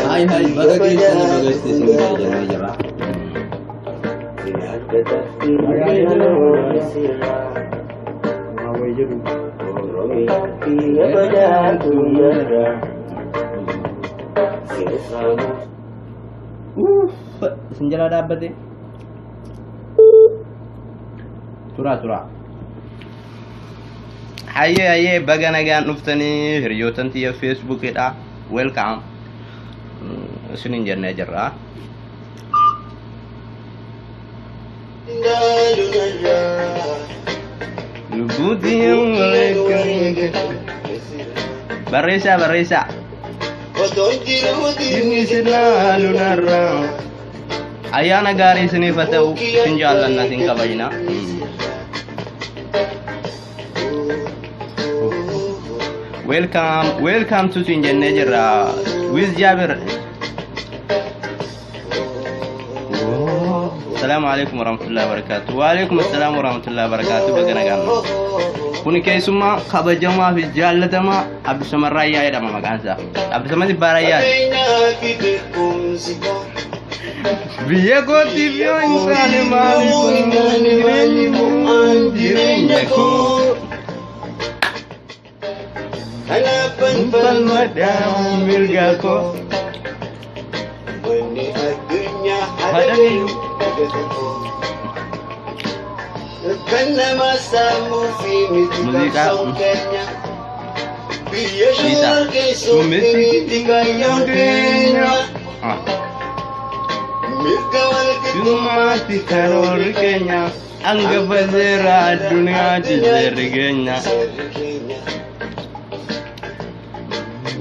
Hai hai, baga geessanii baga isin ga'e jennee jirra. Uff, isin jalaa dhaabbate. Turaa turaa. Hayyee hayyee, baga nagaan dhuftanii hiriyootan tiyya Feesbuukidha. Welcome. Isinin jennee jirra. Lubbuutiin barreessaa barreessaa. Inni silaalu narra. Ayyaana gaarii isiniif haa ta'u, isin jaallanna, isin kabajna. Welcome, welcome to isin jennee jirra. With Jabir. Salaamu alaikum warahmatullahi wabarakatuh. Wa alaikum assalam warahmatullahi wabarakatuh. Baga nagaan. Kuni keessummaa kabajamaa fi jaallatamaa Abdusamad Raayyaa jedhama maqaan isaa. Abdusamad Ibbaa Raayyaa. Biyya kootiif yoo hin taane maaliif jireenya koo? Falmadhaa mirga koo. Hadhaniiru. Kan nama sammuu fi miti Muuziqaa. qabsoon keenya. Biyya Isa. shore keessatti miti kaayyoon keenya. Ah. Mirga wal Dhummaatti karoorri keenya hangafa seera addunyaatti seerri keenya. Seerri keenya.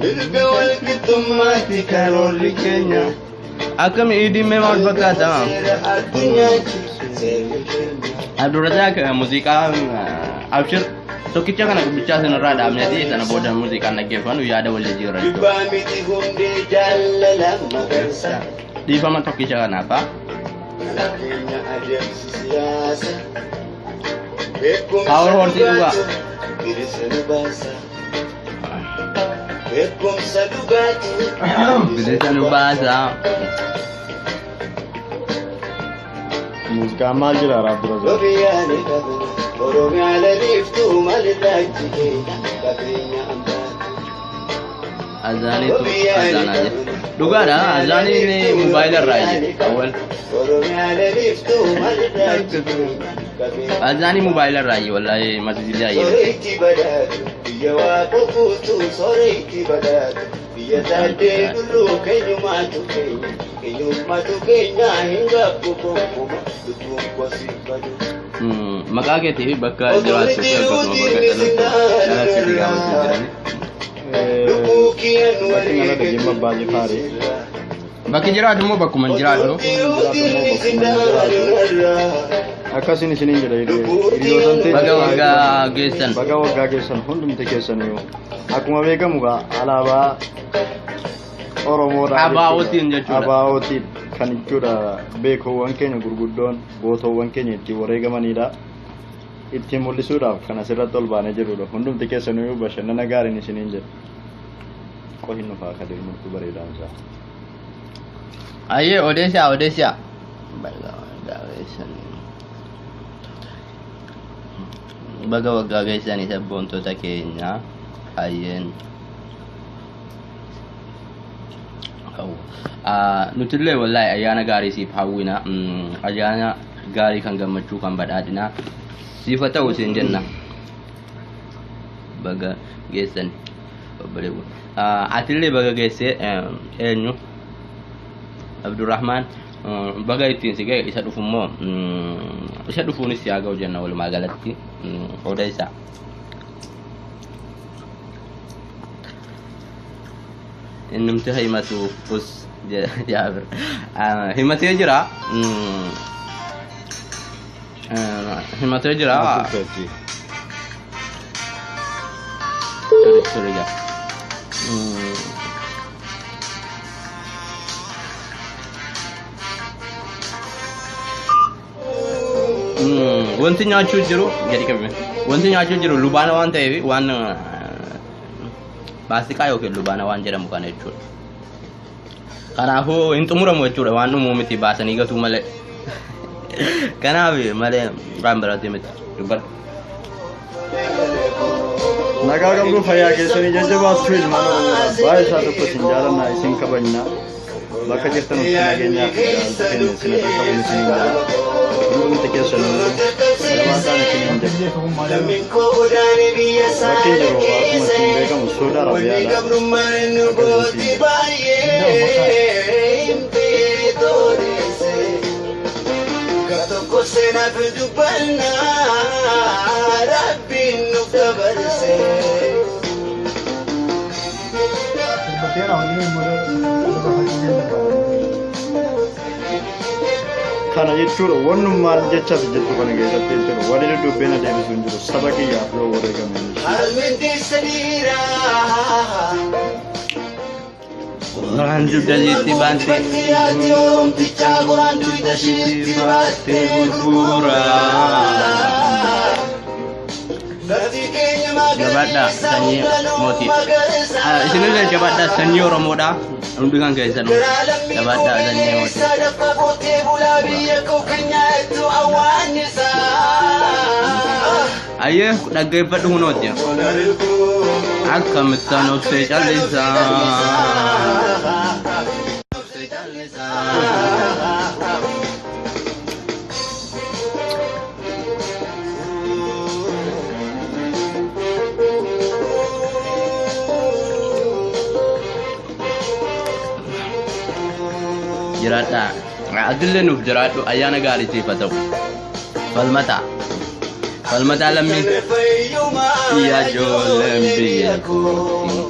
Mirga wal qixxummaatti Karoorri keenya. Akkami iidiin mee maal fakkaata? Seera addunyaatti seerri keenya. Abdurrazaaq, muuziqaa abshir tokkicha kana gubbichaa sanarraa dhaabneeti, sana booda muuziqaan dhaggeeffannu yaada wal jijjiirra jechuudha. Dhibbaa miti hundee jaalala magarsa. Dhiifama tokkicha kanaaf. Kana keenya adeemsi siyaasa. Beekumsa Power horse dhugaa. dhugaatu bilisa nu baasa. Beekumsa dhugaatu Bilisa nu baasa. Muuziqaan maal jira Abdurrazaaq? Oromiyaa ni qabna. Oromiyaa laliiftuu maalirraa jikeenya qabeenya ambaatu. Azaaniitu azaanaa jira. Dhugaadha, azaaniin moobaayila irraa jira. Awwal. Oromiyaa laliiftuu maalirraa jikeenya qabeenya. Azaanii moobaayila irraa jira wallaahi masjidii jira. Soreetti badhaatu biyya waaqa guutuu, soreetti badhaatu biyya taaddee dulluu, keenyumaatu keenya, keenyumaatu keenya, hin gaabbu gonkumaa lubbuun kosii badu. Maqaa keetii fi bakka jiraattu fi akkasuma bakka dhalattu si gaafachuu jirani. Lubbuu kiyyaan Bakki nala dhageen Abbaa Jifaari. Bakki jiraatu immoo bakkuma hin jiraadhu. Akkasin isiniin jedha hiriyootan teenya. Baga waggaa geessan. Baga waggaa geessan hundumti keessaniyyuu. Akkuma beekamu gaa alaabaa Oromoodha. ABO'tiin jechuudha. ABO'tiin kan jechuudha beekowwan keenya gurguddoon gootowwan keenya ittiin wareegamanidha. Ittiin mul'isuudhaaf kan asirratti ol baanee jirrudha. Hundumti keessaniyyuu bashannana gaariin isiniin jedha. Qohin nufaa kadir murtuu bareedaan isaa. Ayyee, odeessaa odeessaa. Baga waggaa geessanii. Baga waggaa geessanii sabboontota keenya. Hayyeen. Nutillee wallaahi ayyaana gaarii siif hawwina. Ayyaana gaarii kan gammachuu kan badhaadhinaa siif haa ta'u siin jenna. Baga geessan obboleewwan. Atillee baga geessee, eenyu? Abdurrahmaan, baga ittiin si ga'e, isa dhufummoo isa dhufuunis si haa ga'u jenna walumaa galatti odeessaa. Innumti himatu us Jaabir. Himatee jira. Himatee jira. Sorry, sorry gaa. Wanti nyaachuu jiru gadi qabime. Wanti nyaachuu jiru lubaana waan ta'eef waan maastiqaa yookiin lubaana waan jedhamu kana jechuudha. Kanaafuu hin xumuramu jechuudha waan dhumuu miti baasanii gatuu malee. Kanaaf malee waan biraatti miti dubbadhu. Nagaa qabdu fayyaa keessanii jajjabaattu ilmaan Oromoodha. Baay'ee isaa tokko isin jaalannaa isin kabajnaa. Bakka jirtan nutti nageenyaa fi jaalala keenya isin irra qabu isin jaalladha. Hundumti keessanuu jabaataan isin hin jedhu. Bakki hin jiru akkuma isin beekamu Suudi Arabiyaadha. Akkasii isin jedhu. Kana jechuudha wannummaan jechaaf jettu kana keessatti jechuudha wali duddubbeen adeemsisu hin jiru saba kiyyaaf yoo wareegame Qoraan dugda isheetti baatte. Baatte gurgura. Jabaadhaa sanyii mootii. Isinillee jabaadhaa sanyii Oromoodha. Hundi kan keessan jabaadhaa sanyii mootii. Ayyee dhaggeeffadhu kunooti. Akkamittaan obsee callisaa. Obsee callisaa. Jiraadhaa. Adillee nuuf jiraadhu ayyaana gaarii siif haa ta'u. Falmataa. Falmataa lammii. Yaa ijoolleen biyya kooti.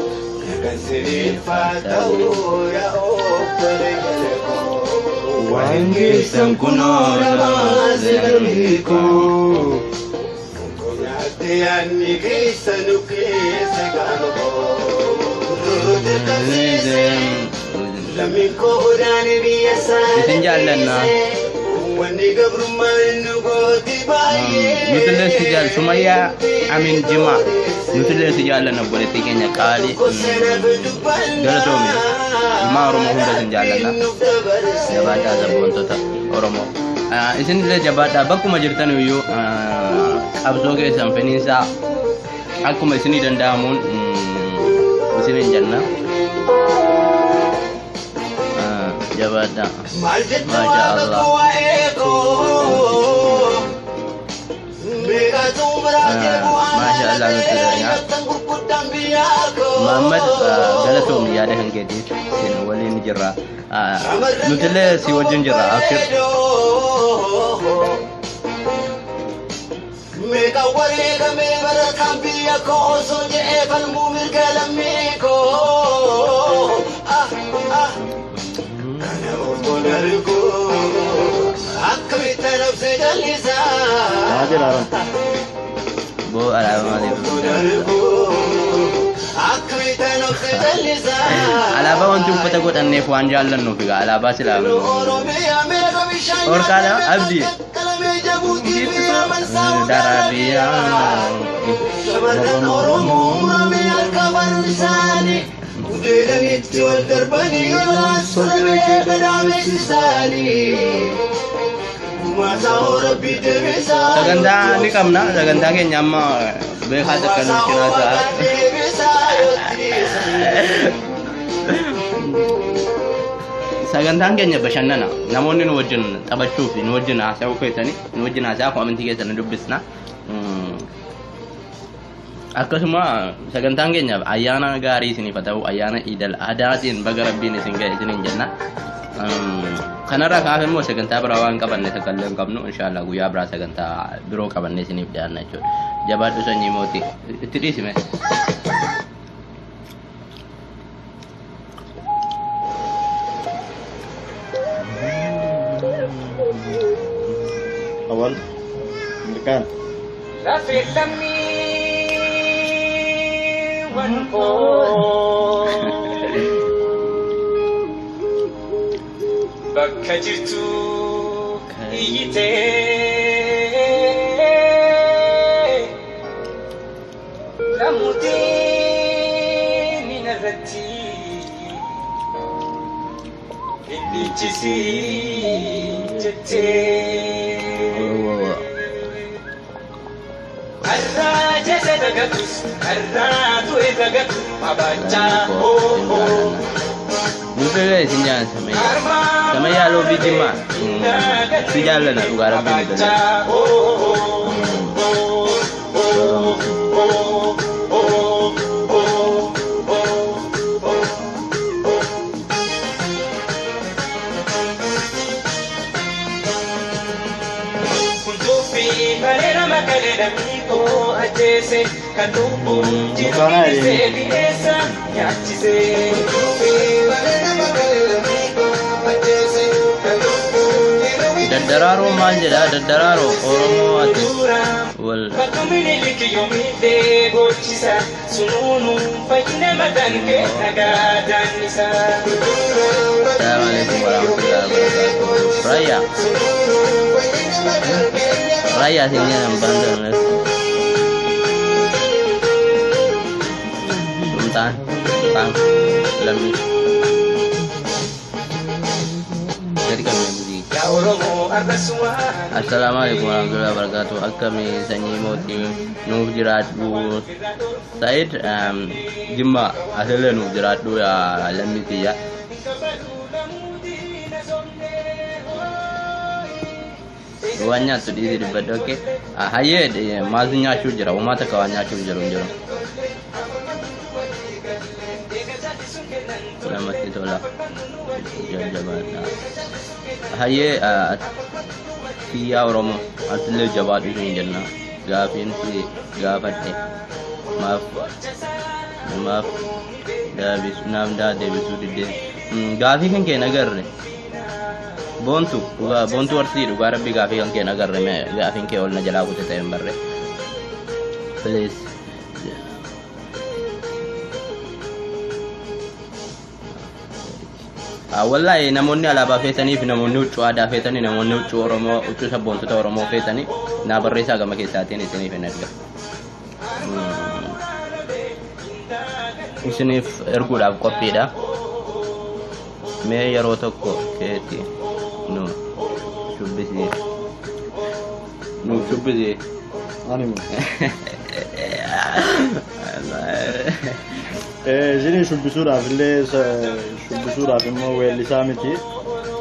Waan keessan kunoo namaa koo. Isin jaallanna. Nutillee si jaal Sumayyaa Amin Jimaa. Nutillee si jaallanna obboleettii keenya qaalii. Galatoomi. Ilmaan Oromoo hunda isin jaallanna. Jabaadhaa sabboontota Oromoo. Isinillee jabaadhaa bakkuma jirtan iyyuu qabsoo keessan finiinsaa akkuma isinii danda'amuun isinin jenna. Jabaadhaa. Maasha Allah. Maasha Allah nutti dhagaya. Muhammad galatoomi yaada kan keetiif isin waliin jirra. Nutillee si wajjin jirra. Abshir. Maa jedhaaran. Boo alaabaa maaliif? Alaabaa wanti uffata godhanneef waan jaallannuuf egaa alaabaa silaa. Orkaadha Abdii. Darabiyaa. Sagantaa ni qabna. Sagantaa keenya amma beekaa takka nu cinaa ta'a. Sagantaan keenya bashannana. Namoonni nu wajjin taphachuu fi nu wajjin haasa'uu keessanii nu wajjin haasa'aa amantii keessan nu dubbisna. Akkasuma sagantaan keenya ayyaana gaarii isiniif haa ta'u ayyaana Iidal Adaatiin baga Rabbiin isin ga'e isiniin jenna. Kanarraa kaaf immoo sagantaa biraa waan qabanne sagallee hin qabnu inshallah guyyaa biraa sagantaa biroo qabanne isiniif dhiyaanna jechuudha. Jabaadhu sanyii mootii itti dhiisime. Awal. Mirkaan. Bakka jirtu iyyitee Lamuutiin irratti illichisiin jettee. Har'aa jala dagatus har'aa du'e dagatu abachaa hoo hoo. Nuti isin jaallanna Samayyaa. Samayyaa loobii Jimmaa. Si jaallanna dhugaa rabbiin nu dalaga. Abachaa hoo hoo hoo hoo hoo hoo hoo hoo. Kuntuufi bareeda makaleedha miikoo ajjeese kan lubbuun jiru bilisee bineensa nyaachise. Kuntuufi bareeda makaleedha miikoo ajjeese kan lubbuun jiru Daddaraaroo maal jedha? Daddaraaroo Oromoo ati wal Bakkumini likiyoomillee gochisa sunuunu fayyina mataan kee nagaa daannisa. Assalamu alaikum warahmatullahi wabarakatuh. Raya. Raya isin jedhan bantan. Sultan. Sultan. Lammi. Gadi qabne bulii. Yaa Oromoo arrasumaa. Assalamu alaikum warahmatullahi wabarakatuh. Akkami sanyii mootii nuuf jiraadhu. Said Jimma asillee nuuf jiraadhu yaa lammii kiyya. Waan nyaattu dhiisii dubbadhu okay. Hayyee maaltu nyaachuu jira? Uumaa takka waan nyaachuu jiru hin jiru. Namatti tola. Jajjabaadha. Hayyee kiyyaa Oromoo asillee jabaadhu hin jenna. Gaafiin si gaafadhe maaf maaf deebisu naaf daa deebisuu didee. Gaafii kan kee nagarre. Boontu dhugaa boontu arsii dhugaa rabbi gaafii kan kee nagarre mee gaafiin kee ol na jalaa kute ta'e hin barre. Please. Wallahi namoonni alaabaa feetanii fi namoonni huccuu aadaa feetanii namoonni huccuu Oromoo huccuu sabboontota Oromoo feetanii naa barreessaa gama keessaatiin isiniif hin erga. Isiniif erguudhaaf qophiidha. Mee yeroo tokko keetti nu shubbisi. Nuuf shubbisi. Ani moo? Isinii shubbisuudhaaf illee shubbisuudhaaf immoo weellisaa miti.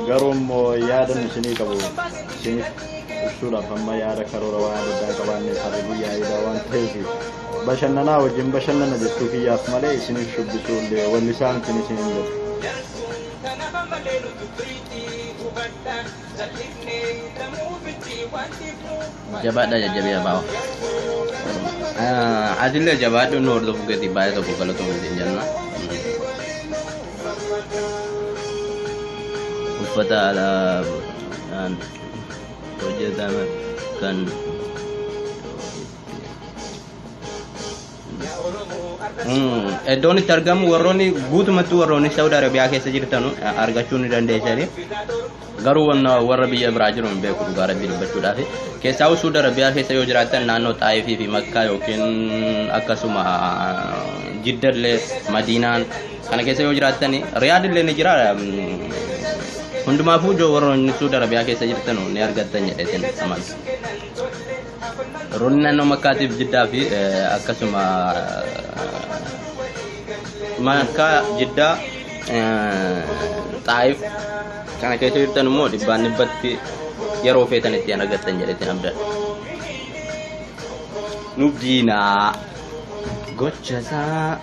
Garuu immoo yaada nu isinii qabu isiniif ibsuudhaaf amma yaada karoora waan adda addaa qabaanne harri guyyaa iidaa waan ta'eef bashannanaa wajjin bashannana jechuu kiyyaaf malee isiniif shubbisuu illee weellisaa miti isiniin jedhu. Jabaadha jajjabee ba'a. Atillee jabaadhu nu hordofuu keetii baay'ee tokko galatoomuu hin jenna. Uffata alaabaan hojjetame kan Iddoon itti argamu warroonni guutumatti warroonni Saudi Arabiyaa keessa jirtanu argachuu ni dandeessani. Garuu wanna warra biyya biraa jiru hin beeku dhugaa rabbii dubbachuudhaaf. Keessaa Saudi Arabiyaa keessa yoo jiraattan naannoo Xaayifii fi Makkaa yookiin akkasuma Jiddallee Madiinaan kana keessa yoo jiraattan Riyaadillee ni jira. Hundumaafuu ijoo warroonni Saudi Arabiyaa keessa jirtanu ni argattan jedheetin amanu. Warroonni naannoo Makkaatiif Jiddaa fi akkasuma Makkaa Jiddaa Xaayif kana keessa jirtan immoo dhibbaan dhibbatti yeroo feetan itti argattan jedheetin abdadha. Nuuf diinaa gocha isaa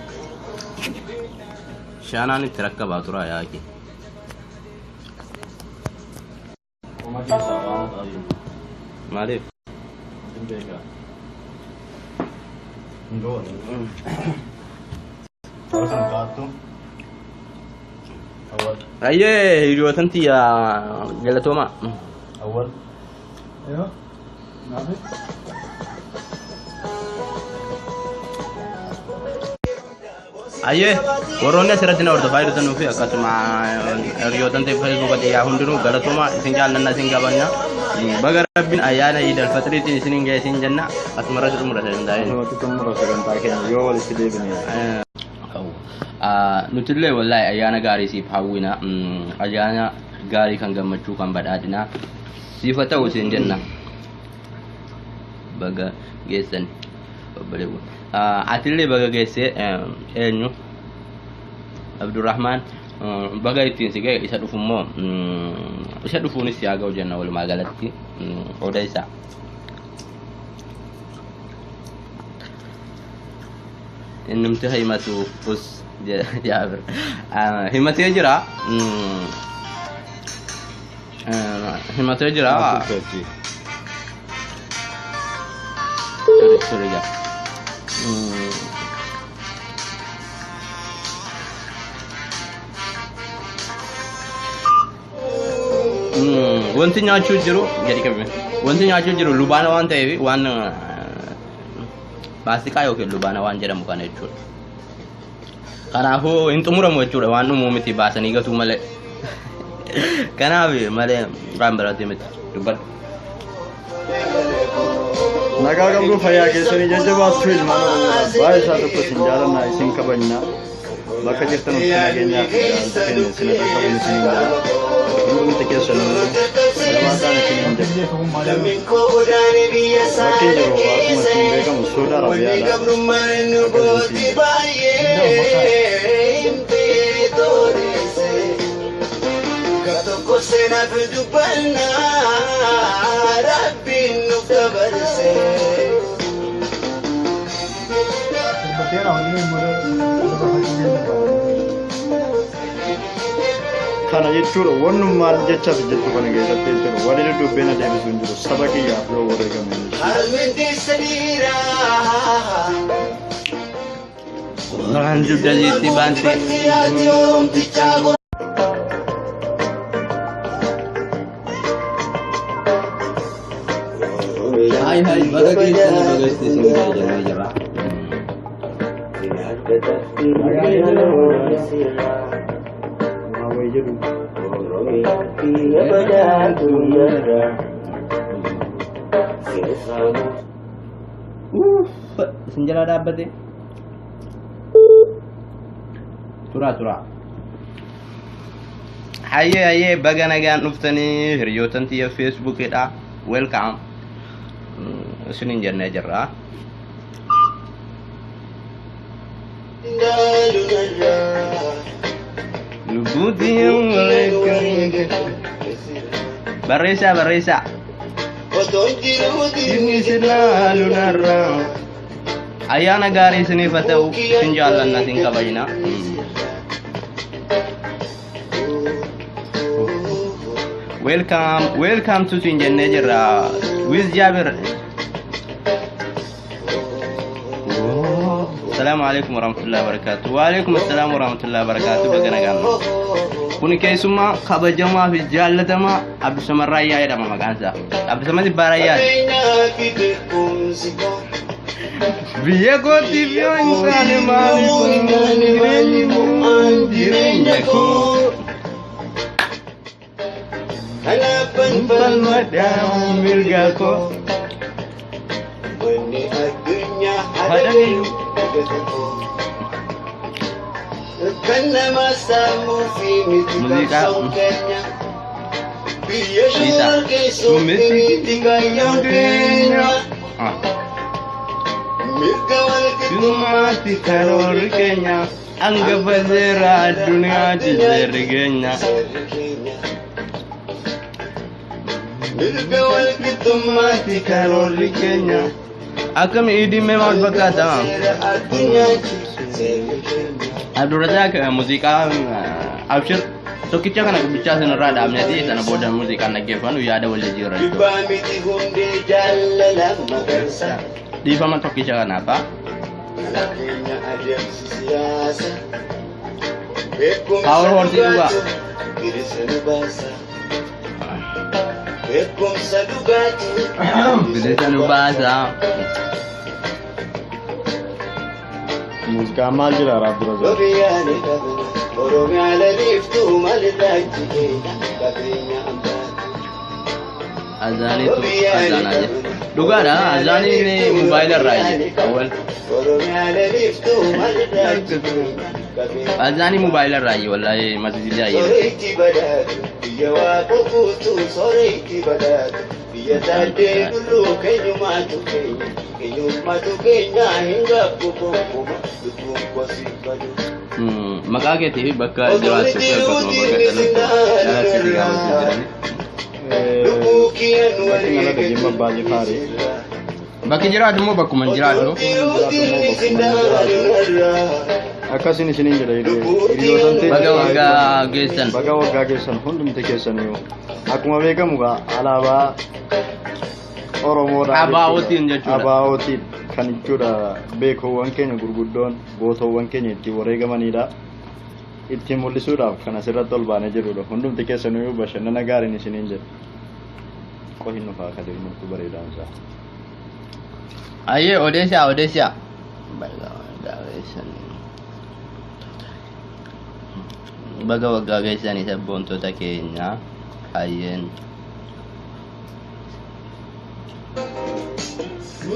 shaanaan itti rakkabaa tura yaaki. Uma keessaa waan ta'eef Maaliif? hin beekaa. Hin goone. Bara sana kaa'attu. Awwal. Ayyee hiriyoota tiyya galatooma. Awwal. Yoo. Naafi. Ayyee warroonni asirratti na hordofaa jirtanuu fi akkasuma hiriyoota ta'e feesbuuka xiyyaa hundinuu galatooma isin jaallanna isin qabanna. Baga Rabbiin ayyaana Iid Alfaxiriitiin isiniin ga'e isin jenna. Asumarratti xumura sagantaa keenya. Asumatti xumura sagantaa keenya yoo walitti deebine. Nutillee wallaahi ayyaana gaarii siif hawwina. Ayyaana gaarii kan gammachuu kan badhaadhinaa siif haa ta'u isin jenna. Baga geessan obboleewwan. Atillee baga geessee eenyu Abdurrahmaan baga ittiin si ga'e isa dhufummoo isa dhufuunis si haa ga'u jenna walumaa galatti oda isaa. Innumti himatu us Jaabir. Himatee jira. Himatee jira. Sorry, sorry, gaa. Wanti nyaachuu jiru gadi qabime. Wanti nyaachuu jiru lubaana waan ta'eef waan maastiqaa yookiin lubaana waan jedhamu kana jechuudha. Kanaafuu hin xumuramu jechuudha waan dhumuu miti baasanii gatuu malee. Kanaaf malee waan biraatti miti dubbadhu. Nagaa qabdu fayyaa keessanii jajjabaattu ilmaan Oromoodha. Baay'ee isaa tokko isin jaalannaa isin kabajnaa. Bakka jirtan ofi nageenyaa fi jaalala keenya isin irra qabuun isin hin jedha. Hundumti keessanuu jabaadhaan isin hin jedha. Bakki hin jiru akkuma isin beekamu Suudi Arabiyaadha. Akkasii isin jedha. Tokko seenaaf dubbannaa Rabbiin nuuf dabarse. Kana jechuudha wannummaan jechaaf jettu kana keessatti jechuudha wali duddubbeen adeemsisu hin jiru saba kiyyaaf yoo wareegame jechuudha. Harmeen sadiiraa. Waan dugda baante. Hai hai baga geessanii baga isin ga'e jennee jirra. Waa wayii jedhu. Uff, isin jalaa dhaabbate. Turaa turaa. Hayyee hayyee baga nagaan dhuftanii hiriyootan tiyya Feesbuukidha. Welcome. Isinin jennee jirra. Lubbuutiin barreessaa barreessaa. Inni silaalu narraa. Ayyaana gaarii isiniif haa ta'u isin jaallanna isin kabajna. Welcome, welcome to isin jennee jirra. With Jaabir. Salaamu alaikum warahmatullahi wabarakatuh. Wa alaikum assalam warahmatullahi wabarakatuh. Baga nagaan. Kun keessummaa kabajamaa fi jaallatamaa Abdusamad Raayyaa jedhama maqaan isaa. Abdusamad Raayyaa. Biyya kootiif yoo hin taane maaliif jireenyi bu'aan jireenya koo. Falmadhaa mirga koo. Hadhameeyu. Kan nama sammuu fi miti Muuziqaa. qabsoon keenya. Biyya Isa. shore keessatti miti kaayyoon keenya. Mirga wal Dhummaatti karoorri keenya hangafa seera addunyaatti seerri keenya. Seerri keenya. Mirga wal Dhummaatti karoorri keenya. Akkami iidiin mee maal fakkaata? Seera addunyaatti seerri keenya. Abdurrazaaq muuziqaa abshir tokkicha kana bichaa sinirraa dhaabneeti sana booda muuziqaan dhaggeeffannu yaada wal jijjiirra jechuudha. Dhibbaa miti hundee jaalala magarsa. Dhiifama tokkicha kanaaf haa. Kana keenya adeemsi siyaasa. Beekumsa Power horse dhugaa. dhugaatu bilisa nu baasa. Beekumsa dhugaatu Bilisa nu baasa. Muuziqaan maal jira Abdurrazaaq? Oromiyaa ni qabna. Oromiyaa laliiftuu maalirraa jikeenya qabeenya ambaatu. Azaaniitu azaanaa jira. Dhugaadha, azaaniin mobaayila irraa jedhe. Awwal. Oromiyaa laliiftuu maalirraa Azaanii mobaayila irraa jedhe wallaahi masjidii jedhe. Soreetti badhaatu biyya waaqa guutuu soreetti badhaatu biyya taaddee dulluu keenyumaatu keenya keenyumaatu keenya hin gaabbu gonkumaa lubbuun kosii badu. Maqaa keetii fi bakka jiraattu fi akkasuma bakka dhaloota si gaafachuu jirani. Lubbuu kiyyaan Bakki dhalate Jimma Abbaa Jifaari. Bakki jiraatu immoo bakkuma hin jiraatu. Akkasiin isiniin jedha hiriyoota teenya. Baga waggaa geessan. Baga waggaa geessan hundumti keessaniyyuu. Akkuma beekamu egaa alaabaa Oromoodha. ABO'tiin jechuudha. ABO'tiin kan jechuudha beekowwan keenya gurguddoon gootowwan keenya ittiin wareegamanidha. Ittiin mul'isuudhaaf kan asirratti ol baanee jirrudha. Hundumti keessaniyyuu bashannana gaariin isiniin jedha. Qohin nufaa kadir murtuu bareedaan isaa. Ayyee odeessaa odeessaa. Baga waggaa geessan. Baga waggaa geessanii sabboontota keenya. Ayyeen.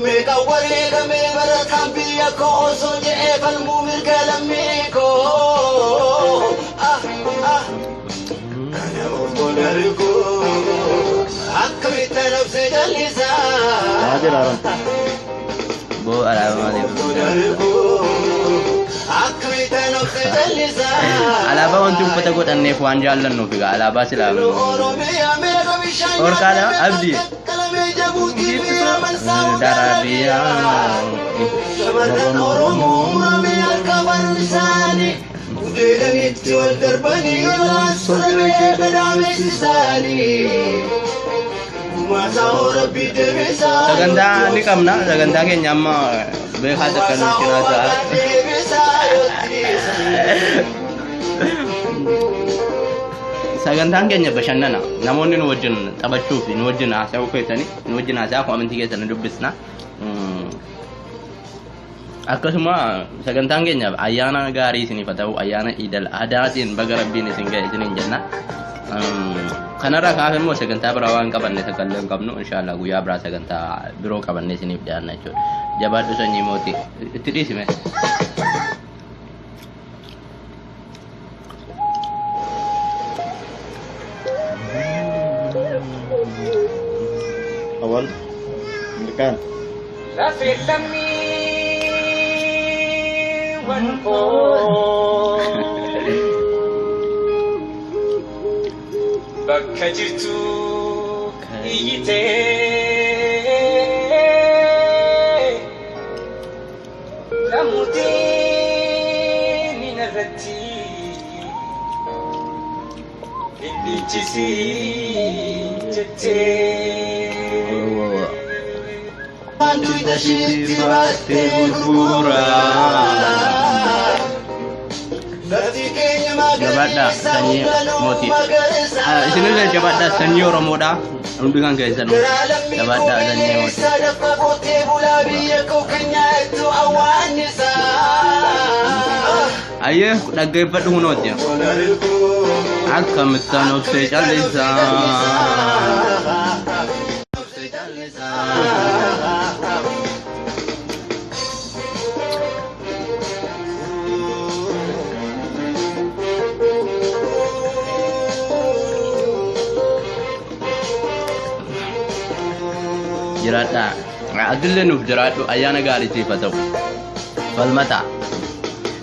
Meeqa wareegamee barataan biyya koo osoo jedhee falmuu mirga lammii koo. Ah, ah. Kana obboon argu akkamitti nabsee jallisaa. Maa jedha haran. Boo alaabaa maaliif? Obboon argu akkamitti nabsee jallisaa. Alaabaa wanti uffata godhanneef waan jaallannuuf egaa alaabaa silaa. Oromiyaa meeqa bishaan Orkaadha, Abdi. Qalamee jabuutii fi amansaa Darabiyaa. Shamarran Oromoo muramee harka barrisaanii gudeedanitti wal darbanii lolaan soramee gadaameessisaanii. Gumaasaa rabbii deebisaa. Sagantaa ni qabna. Sagantaa keenya amma beekaa takka nu cinaa ta'a. Deebisaa yootiisa. Sagantaan keenya bashannana. Namoonni nu wajjin taphachuu fi nu wajjin haasa'uu feetanii nu wajjin haasa'aa amantii keessan nu dubbisna. Akkasuma sagantaan keenya ayyaana gaarii isiniif haa ta'u ayyaana Iidal Adaatiin baga rabbiin isin ga'e isiniin jenna. Kanarraa kaaf immoo sagantaa biraa waan qabanne sagallee hin qabnu inshallah guyyaa biraa sagantaa biroo qabanne isiniif dhiyaanna jechuudha. Jabaadhu sanyii mootii itti dhiisime. Awwal. Mirkaan. Lafee lammiiwwan koo bakka jirtu iyyitee lamuutiin irratti hin dhichisiin jettee. Wanti ishiitti baattee gurguraa. Lafti keenya Jabaadhaa magariisa sanyii hundanuu mootii. magariisa. Isinillee jabaadhaa sanyii Oromoodha. Hundi kan keessanuu jabaadhaa sanyii mootii. Sadaffaa qotee bulaa biyya koo keenyaattu awwaannisa. Ayyee dhaggeeffadhu kunooti. Akkamittaan obsee callisaa. Jiraadhaa. Adillee nuuf jiraadhu ayyaana gaariitiif haa ta'u. Falmataa.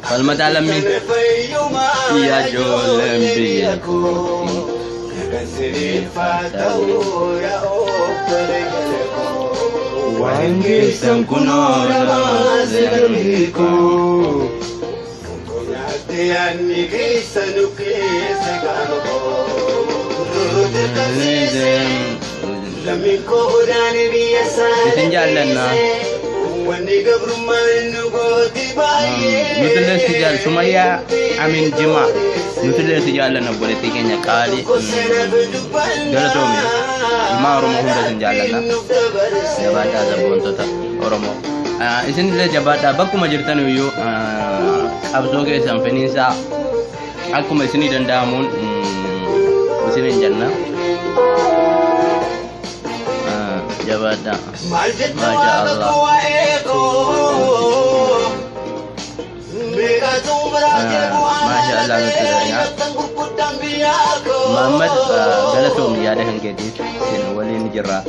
Falmataa lammii. Biyya ijoolleen biyya kooti. Waan keessan kunoo namaa sirriikoo. Yaanni keessa nu keessa qaama koo. Lammiin koo odaane biyya isaa. Isin jaallanna. Wanni gabrummaan nu gooti baay'ee. Nutillee si jaal Sumayyaa Amin Jimaa. Nutillee si jaallanna obboleettii keenya qaalii. Galatoomi. Ilmaan Oromoo hunda isin jaallanna. Jabaadhaa sabboontota Oromoo. Isinillee jabaadhaa bakkuma jirtan iyyuu qabsoo keessan finiinsaa akkuma isinii danda'amuun isiniin jenna. Jabaadhaa. Maal jetta Maasha waaqa Allah. koo waa'ee koo? Meeqatu biraa deemu Maasha Allah nutti dha. haala gurguddaan biyyaa koo. Muhammad, galatoom yaada kan keetiif isin waliin jirra.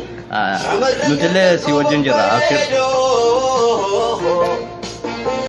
Nutillee si wajjin jirra. Abshir.